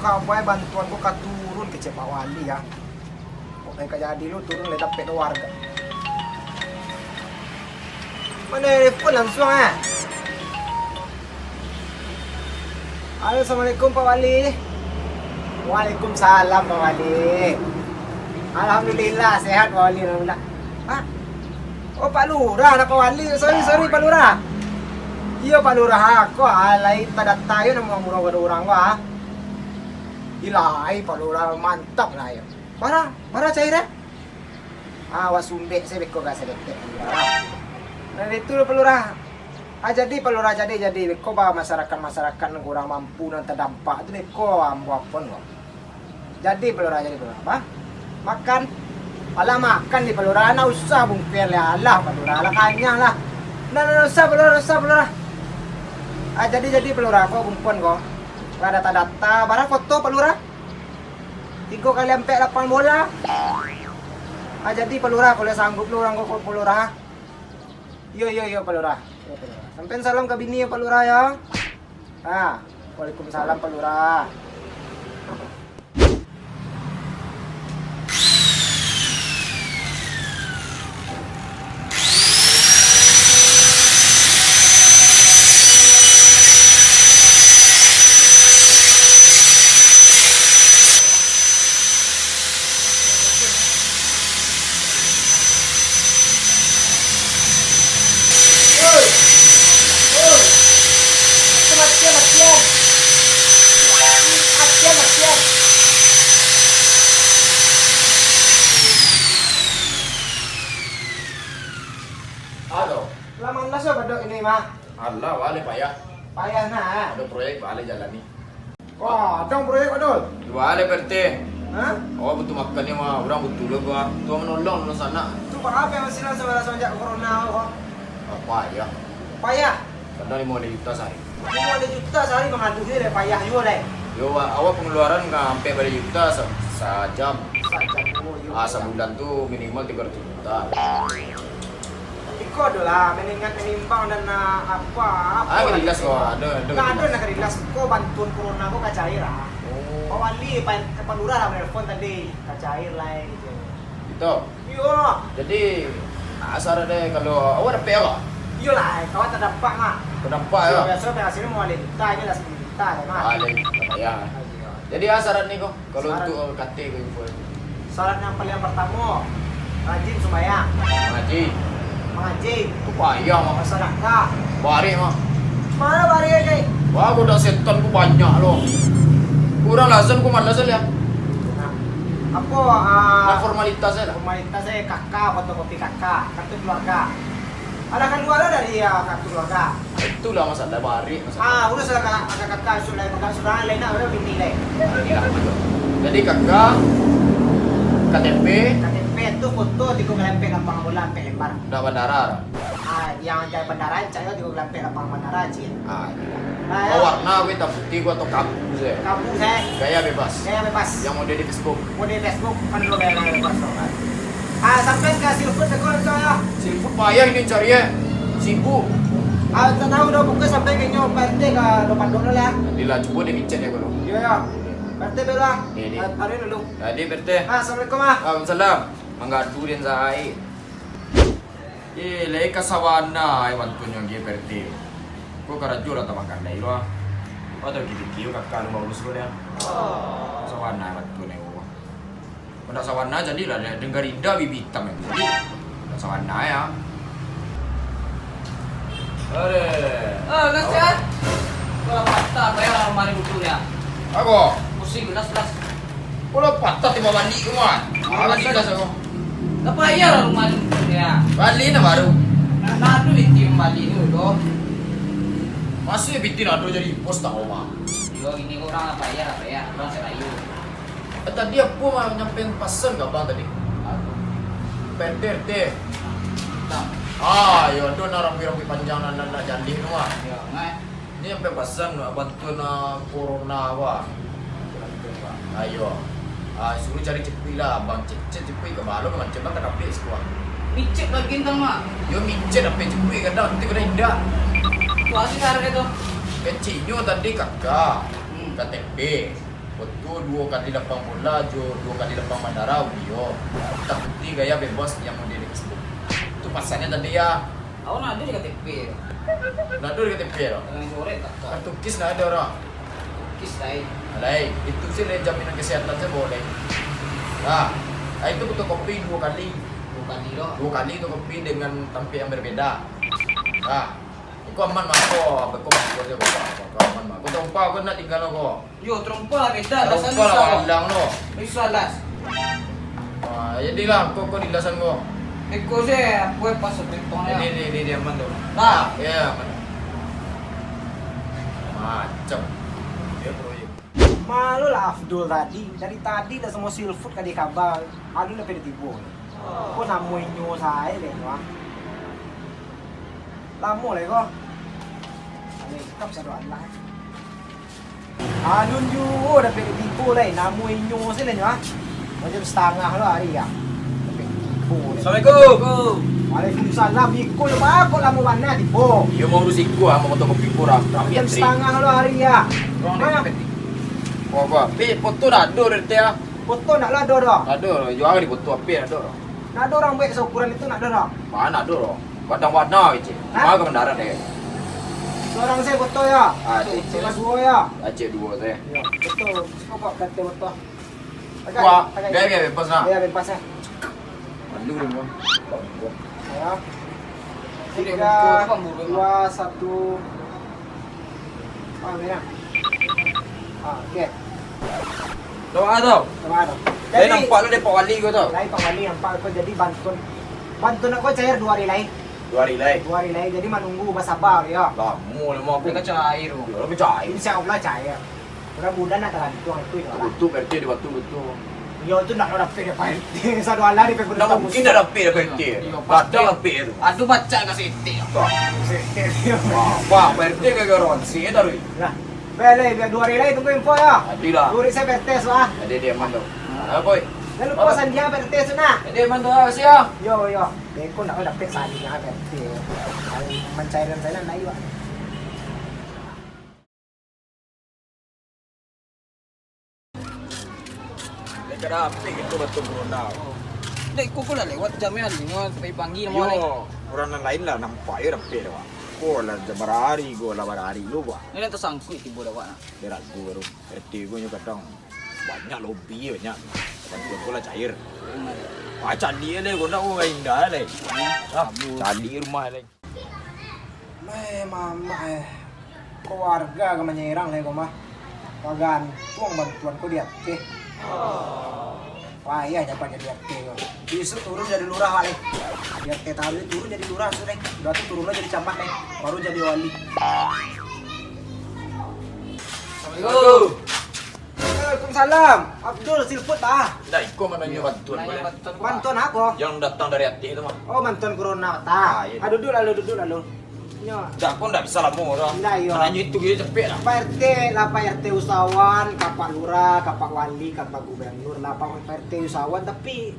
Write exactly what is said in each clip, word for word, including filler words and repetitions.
Apo ai bantuan ko ka turun kecek Pak Wali, ah. Kok ka jadi lu turun lai dapek do warga. Mano telepon langsuang, ah? Halo, assalamualaikum, Pak Wali. Waalaikumsalam, Pak Wali. Alhamdulillah, sehat, Pak Wali, alhamdulillah. Ah? Oh, Pak Lurah, anak Pak Wali. Sorry, sorry, Pak Lurah. Iyo, Pak Lurah, ah, ko, ah, lai tadata yo namo murah kado urang ko, ah. Ilai, Pak Lurah, mantap lah yo. Bara, bara cair, eh? Ah, awak sumbek se beko ka saketek. Nah, itu lo, Pak Lurah. Ah, jadi, Pak Lurah, jadi, jadi. Beko ba masyarakat-masyarakat nan kurang mampu, nan tadampak tu, beko ambo apon ko. Jadi, Pak Lurah, jadi, Pak Lurah. Bah, makan. Alah, makan di, Pak Lurah. Ndak usah bungkuih lah. Alah, Pak Lurah. Alah, kanyang lah. Nah, nah, ndak usah, Pak Lurah, ndak usah, Pak Lurah. Ah, jadi, jadi, Pak Lurah. Ko kumpon ko. Lah data-data. Bara foto, Pak Lurah? Tigo kali ampek lapangan bola. Ah, jadi, Pak Lurah, kalau sanggup lo urang ko, Pak Lurah. Iyo, iyo, iyo, Pak Lurah. Iyo, Pak Lurah. Sampean salam ka bini yo, Pak Lurah, yo. Ah, waalaikumsalam, Pak Lurah. Oi! Oi! Matian, matian! Matian, matian! Halo. Lah malas yo badok ini mah. Alah, baleh payah. Payah nah. Ado proyek baleh jalani. Wah, ado proyek, Pak Dul. Baleh, Pak R T. Hah? Awak butuh makan ni mah, urang butuh lo mah. Tuah manolong dunsanak. Tu baa nan silang sabananyo samanjak corona ko? Ah, payah. Payah? Kadang limo baleh juta sahari. Limo baleh juta sahari mangaduh ni lai payah juo lai. Yo, wa-, awak pangaluaran ka ampek baleh juta sa-, sajam. Sajam, oh, iyo, Ah, payah. Sabulan tu minimal tigo ratuih juta. Iko ado lah, maningan manimbang dan, ah, apo, apo Ah, lah karilas gitu. Ko, ado, ado Nah, ado karilas. Lah karilas. Ko bantuan corona ko ka cair lah. Oh. Pak Wali, Pak, Pak Lurah lah manelpon tadi, ka cair lah gitu. Gitu? Iyo. Jadi, ah, syarat deh kalau awak dapek awak? Iyolah, kawan terdampak mah. Terdampak, Iyo, ya? Biaso hasilnyo mau lima juta, ini lah sepuluh juta lah mah. Ah, lima juta, ya. Ah, iyo. Jadi, ah, syarat ni ko. Kalau Syarat. Untuk, eh, K T ko info. Syarat yang paling pertamo, rajin sumbayang. Mangaji. Mangaji. Tu payah, Mak. Basadakah. Barek, Mak. Mano barek, Cai? Wah, godak setan ko banyak lo. Urang lazan ko malas lihat. Nah, apo, ah, Nah, formalitas aja lah. Formalitas aja, K K, fotokopi K K, kartu keluarga. Alah kalua lah dari, ah, kartu keluarga. Itulah masalah, barek masalah. Ah, urus lah ka-, ka-, K K, sudah, sudah, lain nak, urang bini lain. Jadi, K K, K T P. K T P tu foto tigo kali ampek lapangan bola, ampek lembar. Ndak bandara. Ah, yang cari bandara, cari tigo kali ampek lapangan bandara, cik. Ah, iya. Ah, ya. Warna, weh, hitam putih ko atau kabu sajo? Kabu sajo. Gaya bebas. Gaya bebas. Yang model di Facebook. Model Facebook, kan lo gaya bebas tu kan. Ah, sampai ka seafood, beko, beko, ya. Seafood payah ini cari, eh. Sibuk. Ah, tak tahu dah, pokoknya sampai ke nyo Pak R T ka Dopan dulu lah. Nantilah, cubo deh micet ya kalau. Iya, ya. Pak R T dulu lah. Iya, iya. Ah, taruh dulu. Tadi Pak R T. Ah, assalamualaikum, ah. Waalaikumsalam. Manggadu den sae. Eh, lai ka sabana ai bantuannyo G P R T. Ko karajo lah tabangkalai lo ah. Ko ado pikir-pikir kakak lu baurus ko deh. Sabana ai bantuannyo ko. Ko ndak sabana jadilah deh, dengka rinda bibi itam ai. Jadi, ndak sabana ai ah. Aduh. Ah, nasihat. Ko lah patah, bayar lamari buku dia. Apo? Pusing, las, las. Ko lah patah timbang balik ko, Mat. Ah, Alah, tadi Ustaz. Dah sama. Lah payah lah rumah ni, ya. Balik nah baru. Nah, nah, tu Biti balik ni, doh. Masih Biti nado jadi bos tak, Oma? Yo, ini orang lah payah, lah payah. Orang serayu. Eh, tadi apo mah nyampein pasan ka abang tadi? Apo? P T R T. Nah. Ah, yo, ado nah rambi-rambi panjang nan, nan nak jaleh tu, Mat. Yo, ngai. Ni sampai pasan bantuan, ah, corona ko ah. Ayo. Ah, suruh cari cepuik lah, abang cek, cek cepuik ka balo ka mancam lah ka dapek sikuah. Micet bagian tang, Mak. Yo micet dapek cepuik kadang, nanti kadang indak. Wah, sih syarat itu. Keciknyo tadi K K, Hmm. K T P. Foto duo kali lapang bola jo duo kali lapang bandara, iyo. Takuti gaya bebas yang model Facebook. Tu pasannya tadi ya. Awak nak ado di K T P tu? Nak ado di K T P tu? Jangan dicoret, tak, tak. Kartu kis nak ado, dah? Kartu kis, lai. Lai, itu sih, lai, jaminan kesehatan saya boleh. Nah, itu fotokopi duo kali. Duo kali, dah. Duo kali fotokopi dengan tampek yang berbeda. Nah, itu aman, mah, ko. Beko, beko, beko, beko, aman, mah. Ko, tompa, ko nak tinggal, ko. Yo, trompa lah beda, lasan. Trompa lah susah, palang tu. Susah, las. Wah, jadilah, ko, ko di lasan ko. Iko se, aku pas sepetong ya. Ini, ini, ini, ini aman tu. Nah. Ya, aman. Macam. Dia proyek. Malu lah Abdul tadi. Dari tadi dah semua silfut ka di kabar. Alun dah pede tibo. Ko namo inyo sae deh, wah. Lamo lah ko. Alun ikam sado alah. Alun juo dapek tibo lai, namo inyo se lah nyo, ah. Macam satangah lo ari, ah. Dapek tibo lai. Assalamualaikum. Waalaikumsalam. Iko yo, baa kok lamo bana tibo? Iyo, mau urus iko, ah, mau fotokopi ko, ah. Macam satangah lo ari, ah. Urang dapek tibo. Ko, ko. Pi, foto dah ado dari teh, ah. Foto ndak lo ado doh? Ndak ado, juo di foto, apo ndak ado doh? Ndak ado urang buek saukuran itu, ndak ado doh? Ma ndak ado doh? Gadang warna kecek. Hah? Ma kebenaran deh. Surang se foto yo. Ah, cek, cek. Cek duo yo. Ah, cek duo se. Yo, foto. Cukup kok, kate foto. Agak, wah, agak. Biar, biar, bebas lah. Biar bebas lah. Malu deh, Bang. Ayo. Tiga, dua, satu. Ah, merah. Ah, oke. Doa tau. Doa tau. Jadi, jadi nampak lo dek Pak Wali ko tau. Lai Pak Wali nampak ko, jadi bantuan. Bantuan ko cair duo hari lai. Duo hari lai. Duo hari lai. Jadi manunggu, basaba yo. Lamo lah, mau aku. Mereka cair. Yo, mereka cair. Insya Allah cair. Mudah-mudahan nak tagantuang itu yo lah. Butuh P R T di waktu butuh. Iyo, tu ndak lo dapek dek Pak R T. Sado alah di P R T. Ndak mungkin ndak dapek dek P R T. Iyo, pasti. Gadang dapek tu. Aduh, baca ka setik. Tuh. Setik. Wah, Pak, P R T gaga ronsi ya taruh. Lah. Bae lai, biar duo hari lai tunggu info yo. Jadi lah. Duo hari se P R T suah. Jadi dia aman tu. Ah, boy. Jangan lupa sandia P R T suah. Jadi aman tu, makasih yo. Yo, yo. Beko ndak lo dapek sandia P R T. Kalau mencairan saya ndak iyo. Dek kada apik itu batua corona. Dek, ko, ko lah lewat jam ya, limo, sampai pagi namo lai. Yo, urang nan lain lah nampak yo dapek tu, Wak. Ko lah jam barari, ko lah barari lu, Wak. Ini nan tasangkuik tibo dek awak nah. Dek ragu baru. R T ko nyo kadang banyak lobi, banyak. Bantuan ko lah cair. Hmm. Ah, caliak lai, ko ndak ko indak lai. Hmm. Ah, caliak rumah lai. Meh, mamak, eh. Ko warga ka manyerang lai ko mah. Bagantuang bantuan ko di ateh. Payah nyo jadi ateh ko. Bisuak turun jadi lurah lai. Di ateh tadi turun jadi lurah tu lai. Udah tu turun jadi camat lai. Baru jadi wali. Assalamualaikum. Waalaikumsalam. Abdul, silput, bah. Ndak, iko mananyo bantuan. Mananyo boleh? Bantuan. Bantuan apo? Yang datang dari ateh tu mah. Oh, bantuan corona, tah. Ah, iyo. Ah, duduk lalu, duduk lalu. Nyo. Ndak, ko ndak bisa lamo dah. Ndak, iyo. Mananyo itu gilo capek dah. Pak R T lah, Pak R T usahawan, ka Pak Lurah, ka Pak Wali, ka Pak Gubernur lah, Pak R T usahawan, tapi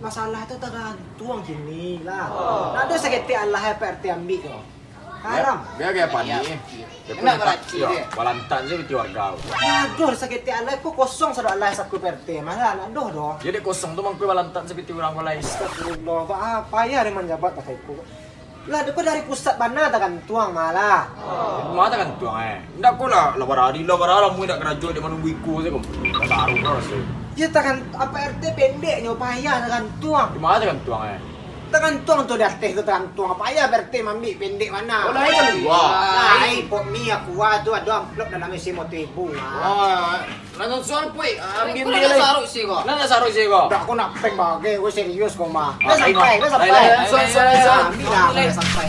masalah tu tagantuang kini lah. Oh. Ndak ado saketek alah Pak R T ambiak tu. Haram. Biar gaya pani. Iyo. Ndak balantan, iyo, balantan se piti warga. Aduh, saketek alah ko kosong sado alah saku P R T. Malah ndak ado doh. Jadi kosong tu mangko balantan se piti urang ko lai. Astagfirullah, ba-, payah deh manjabat pakai ko. Lah, dek ko dari pusat bana tagantuang malah. Ma tagantuang, eh. Ndak ko lah, lah barari, lah barari, lamo ndak karajo, dek manunggu iko se ko. Lah taruh lah se. Yo, tagan-, apo, R T pendeknyo, payah tagantuang. Di ma tagantuang, eh? Tagantuang tu di ateh tu tagantuang. Payah P R T maambiak pendek bana. Oh, lain kalua. Lain, pok mi Aqua tu ado amplop dalam isi limo ribu. Wah, langsung sual, Puik. Ambiak ko ndak saruik se ko. Ndak saruik se ko. Ndak, ko nak prank bagai, ko serius ko mah. Dah sampai, dah sampai. Lain, lain, lain, lain, lain. Ambiak lah, dah sampai.